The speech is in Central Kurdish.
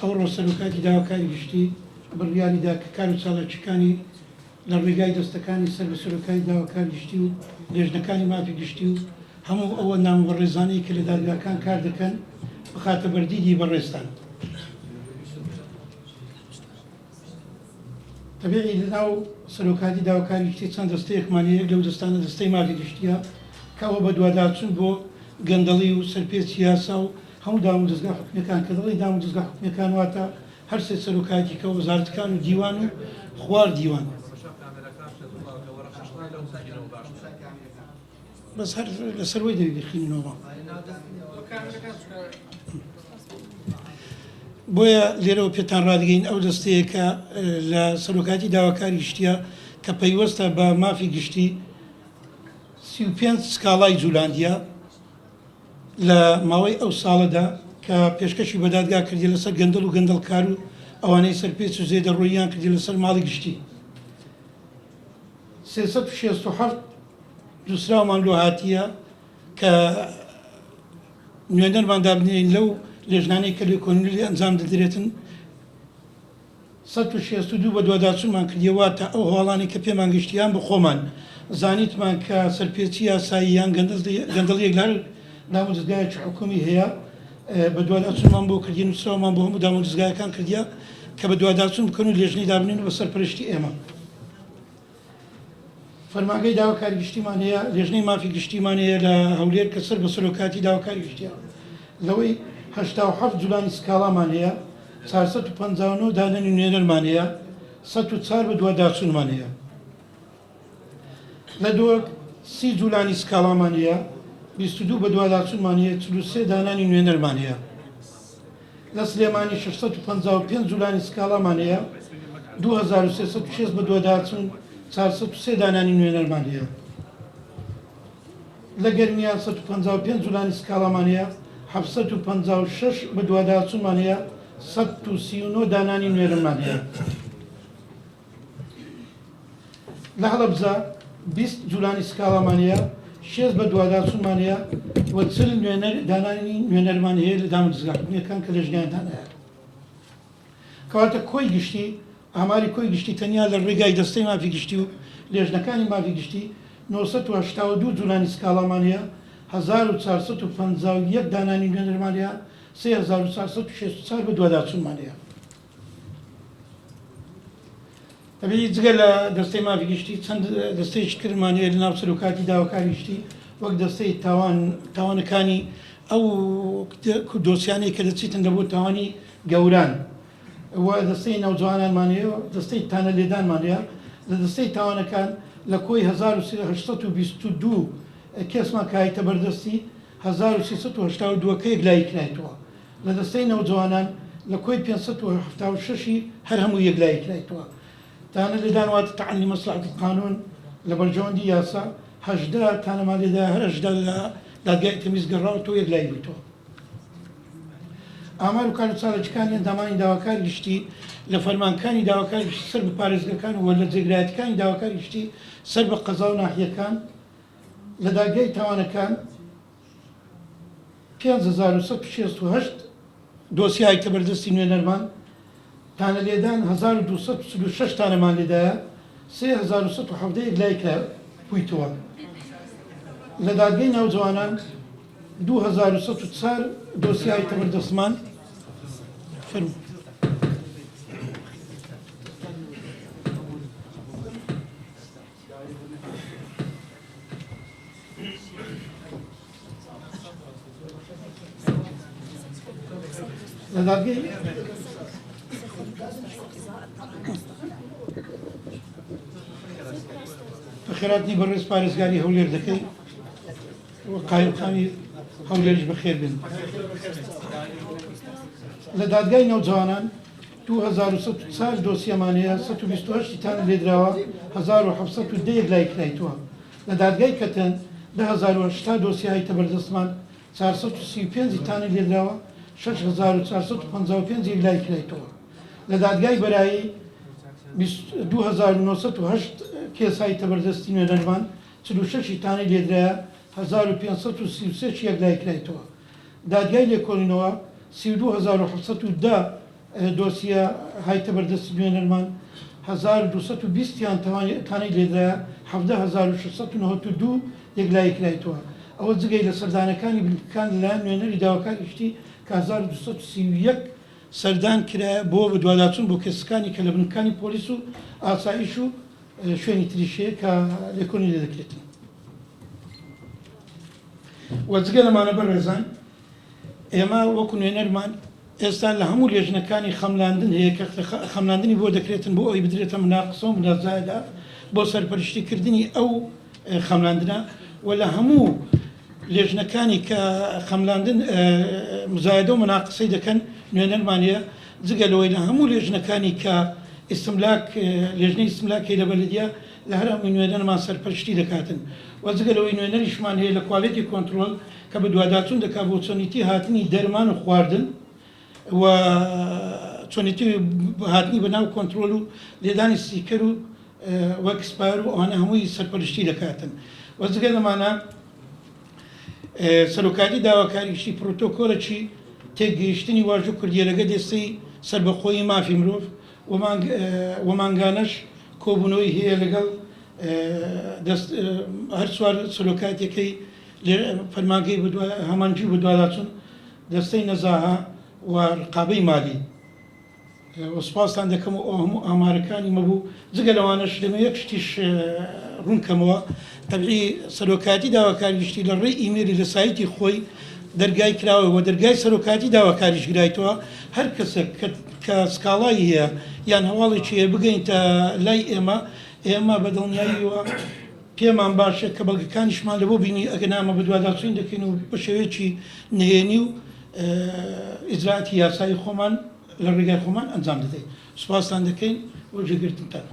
ئەوڕۆ سەرۆکایەتی داواکاری گشتی بڕیاری دا کە کار و چالاکییەکانی لە ڕێگای دەستەکانی سەر بە سەرۆکایەتی داواکاری گشتی و لێژنەکانی مافی گشتی و هەموو ئەو ئەندام و بەڕێزانەی کە لە دادگاکان کار دەکەن بخاتە بەر دیدی بەڕێزتان. تەبیعی لە ناو سەرۆکایەتی داواکاری گشتی چەند دەستەیەکمان هەیە، یەک لەو دەستانە دەستەی مافی گشتییە کە ئەوە بەدواداچوون بۆ گەندەڵی و سەرپێچی یاسا و هەموو دامودەزگا حکومییەکان، کە دەڵێی دامودەزگا حکومییەکان واتە هەر سێ سەرۆکایەتی کە وەزارەتەکان و دیوان و خوار دیوان. بەس هەر لەسەر وەی دەبی بیخینینەوە. بۆیە لێرەوە پێتان ڕادگەین ئەو دەستەیە کە لە سەرۆکایەتی داواکاری گشتیە کە پەیوەستە بە مافی گشتی 35 سکاڵای جولاندیە لە ماوەی ئەو ساڵەدا کە پێشکەشی بە دادگا کردی لەسەر گەندەڵ و گەندەڵکار و ئەوانەی سەرپێچ و زێدەڕۆییان کردی لەسەر ماڵی گشتی 367 نووسراومان لۆ هاتیە کە نوێنەرمان دابنێین لەو لێژنانەی کە لێکۆڵینەوەی لێ ئەنجام دەدرێتن. 162 بەدواداچوونمان کردیە واتە ئەو هەواڵانەی کە پێمان گەیشت یان بە خۆمان زانیتمان کە سەرپێچی یاسایی یان گەندەڵیەک لە هەر دامودەزگایەکی حکوومی هەیە بەدواداچوونمان بۆ کردیە نووسراومان بۆ هەموو دامودەزگایەکان کردیە کە بەدواداچوون بکەن و لێژنەی دابنێن و بە سەرپەرشتی ئێمە فەرمانگەی داواکاری گشتیمان هەیە، لێژنەی مافی گشتیمان هەیە لە هەولێر کە سەر بە سەرۆکایەتی داواکاری گشتیە. لەوەی 87 جولانی سکاڵامان هەیە، 459 دانەنی نوێنەرمان هەیە، 104 بەدواداچوونمان هەیە. لە دهۆک 30 جولانی سکاڵامان هەیە، 22 بەدواداچوونمان هەیە، 43 دانانی نوێنەرمان هەیە. لە سلێمانی 655 جولانی سکاڵامان هەیە، 2360 بەدواداچوون، 403 دانانی نوێنەرمان هەیە. لە گەرمیان 155 جولانی سکاڵامان هەیە، 756 بەدواداچوونمان هەیە، 139 دانانی نوێنەرمان هەیە. لە هەڵەبجە 20 جولانی سکاڵامان هەیە، 60 بەدواداچوونمان هەیە و 40 نوێنەر دانانی نوێنەرمان هەیە لە دامودەزگا حکومییەکان کە لێژنەیان دانایە. کەواتە کۆی گشتی ئاماری کۆی گشتی تەنیا لە ڕێگای دەستەی مافی گشتی و لێژنەکانی مافی گشتی 982 جولانی سکاڵامان هەیە، 1451 دانانی نوێنەرمان هەیە، 3464 بەدواداچوونمان هەیە. ئەبی جگە لە دەستەی مافی گشتی چەند دەستەیەکی ترمان هەیە لەناو سەرۆکاتی داواکاری گشتی وەک دەستەی تاوان تاوانەکانی ئەو دۆسیانەی کە دەچیتن لە بۆ تاوانی گەوران و دەستەی نەوجوانانمان هەیە و دەستەی تانە لێدانمان هەیە لە دەستەی تاوانەکان لە کۆی 1322 کێسمان کە هایتە بەردەستی 1382 کە یەکلایی کرایتەوە لە دەستەی نەوجەوانان لە کۆی 576 ی هەر هەموو یەکلایی کرایتەوە. تانە لێدان واتە تەعنی مەسلەحەت القانون لە بەرژەوەندی یاسا، 18 تانەمان لێدایە هەر 18 لە دادگای تەمیز گەڕاوەتەوە یەکلایی بوویتەوە. ئامار و کاروچالاکیەکانی ئەندامانی داواکاری گشتی لە فەرمانکانی داواکاری گشتی سەر بە پارێزگەکان و لە جێگرایەتیەکانی داواکاری گشتی سەر بە قەزا و ناحیەکان لە دادگای تاوانەکان 5168 دۆسیە هایتە بەردەستی نوێنەرمان، تانە لێدان 1246 تانەمان لێدایە، 3117 یەکلایی کرا بوویتەوە. لە دادگەی ناوجەوانان 2104 دۆسیە هایتە بەردەستمان. فەرموو. لە دادگەی بەخێراتنی بەڕێز پارێزگاری هەولێر دەکەی و قایمقامی هەولێریش بەخێر بن. لە دادگای نەوجەوانان 2104 دۆسیەمان هەیە 128 تان لێدراوە 1710 یەکلایی کرایتەوە. لە دادگای کەتن 10080 دۆسیە هایتە بەردەستمان 435 تانی لێدراوە 6455 یەکلایی کرایتەوە. لە دادگای بەرایی 2908 کێس هایتە بەردەستی نوێنەرمان 46 تانی لێدرایە 1533 یەکلایی کرایتەوە. دادگای لێکۆڵینەوە 32710 دۆسیە هایتە بەردەستی نوێنەرمان، 1220 یان تانەی لێدرایە، 17692 یەکلایی کرایتەوە. ئەوە جگەی لە سەردانەکانی بنکەکان لەلایەن نوێنەری داواکاری گشتی کە 1231 سەردان کرایە بۆ بەدواداچوون بۆ کەسەکانی کە لە بنکەکانی پۆلیس و ئاسایش و شوێنی تریش هەیە کە لێکۆڵینەوەی لێ دەکرێتن. و جگە لەمانە بەڕێزان ئێمە وەکو نوێنەرمان ئێستا لە هەموو لێژنەکانی خەملاندن هەیە کە خەملاندنی بۆ دەکرێتن بۆ ئەوی بدرێتە مناقسە و منازایدا بۆ سەرپەرشتیکردنی ئەو خەملاندنە و لە هەموو لێژنەکانی کە خەملاندن مزایدە و مناقسەی دەکەن نوێنەرمان هەیە، جگە لەوەی لە هەموو لێژنەکانی کە ئیستملاک لێژنەی ئیستملاک هەیە لە بەلەدیە لە هەر هەمووی نوێنەرمان سەرپەرشتی دەکاتن و جگە لەوەی نوێنەریشمان هەیە لە quality control کە بەدواداچوون دەکات بۆ چۆنیتی هاتنی دەرمان و خواردن و چۆنیتی هاتنی بە ناو کۆنترۆل و لێدانی ستیکەر و و expire و ئەوانە هەمووی سەرپەرشتی دەکاتن و جگە لەمانە سەرۆکایەتی داواکاری گشتی پرۆتۆکۆلەکی تێکگەیشتنی واژوو کردیە لەگە دەستەی سەربەخۆیی مافی مرۆڤ و مانگانەش کۆبوونەوەی هەیە لەگەڵ هەر چوار سەرۆکایەتیەکەی فەرمانگەی هەمانگی و بەدواداچوون، دەستەی نەزاهە و ڕقابەی مالی. و سوپاستان دەکەم و ئەو هەموو ئامارەکانی مەبوو، جگە لەوانەش دەمەوێت یەک شتیش ڕوون کەمەوە، تەبعی سەرۆکایەتی داواکاری گشتی لە ڕێی ئیمێلی لە سایتی خۆی دەرگای کراوە و دەرگای سەرۆکایەتی داواکاریش گرایتەوە، هەر کەسێک کە سکاڵای هەیە یان هەواڵێکی هەیە بگەینتە لای ئێمە، ئێمە بە دڵنیاییەوە پێمان باشە کە بەڵگەکانیشمان لەبۆ بینی، ئەگەر نا ئەمە بەدواداچوون دەکەین و بە شێوەیەکی نهێنی و ئیجرائاتی یاسایی خۆمان لە ڕێگای خۆمان ئەنجام دەدەین. سوپاستان دەکەین بۆ گوێگرتنتان.